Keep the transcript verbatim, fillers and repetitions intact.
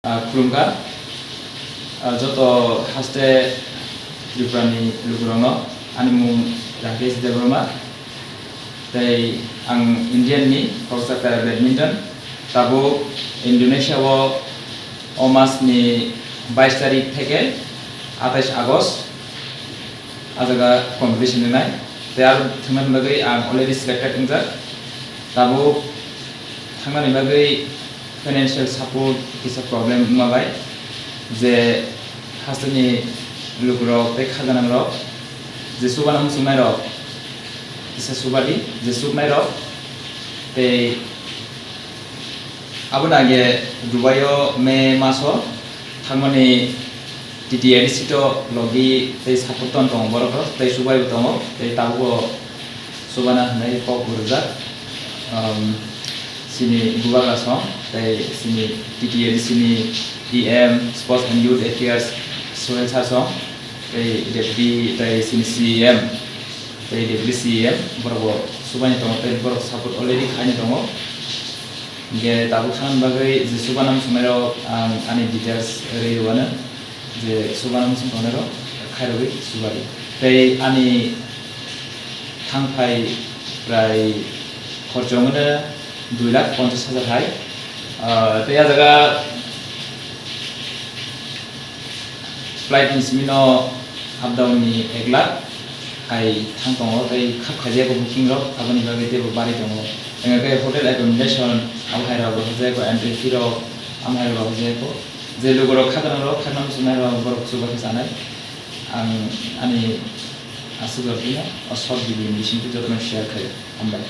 Ah, khulumkha. Ah, joto haste Tripurani lukurokno, ani mung Rakesh Debbarma. Tei ang Indian ni khoroksa para badminton. Tabuk Indonesia o, o mas ni bais tarik theke atais August a jaga competition wngnai. Tei aro thwngna bagwi ang already selected wngjak. Tabuk thangnani bagwi financial support kisa problem wngma bai, je hasteni lukurok tei khajanangrok, je chubana muchungnairok kisa chubadi, je chubnairok tei Aboni age Dubai o May maso thangmani T T A D C to logi tei support ton tongo borok rok tei chubai bo tongo tei tabuk o chubana hinwi kok bo rwjak. Um, chini bubagra song tei chini T T A D C ni E M Sports and Youth Affairs Sohel sir song tei deputy tei chini C E M tei deputy C E M borok bo chubani tongo tei borok support already khaini tongo. Hingke tabuk thangna bagwi je chubana muchungnairok ang ani details rwi rwano, je chubana muchung tongnai rok khairogwi chubadi. Tei ani thangphai prai khorcho wngmano dui lakh ponchas hajar hai. Ah, tei a jaga flight ni simi no up down ni ek lakh hai thang tongo, tei khap khaijak bo booking rok, aboni bagwi teibo bari tongo. Hingke hotel accommodation, abo hai rok rok jai ko, entry fee rok, amo hai rok jai ko. Je lukurok khaknang rok, khaknang muchungnai rok, borok chuba khe chanai. Ang ani aswk rok bini o short video ni bisingtwi jotono share khaio. Hambai.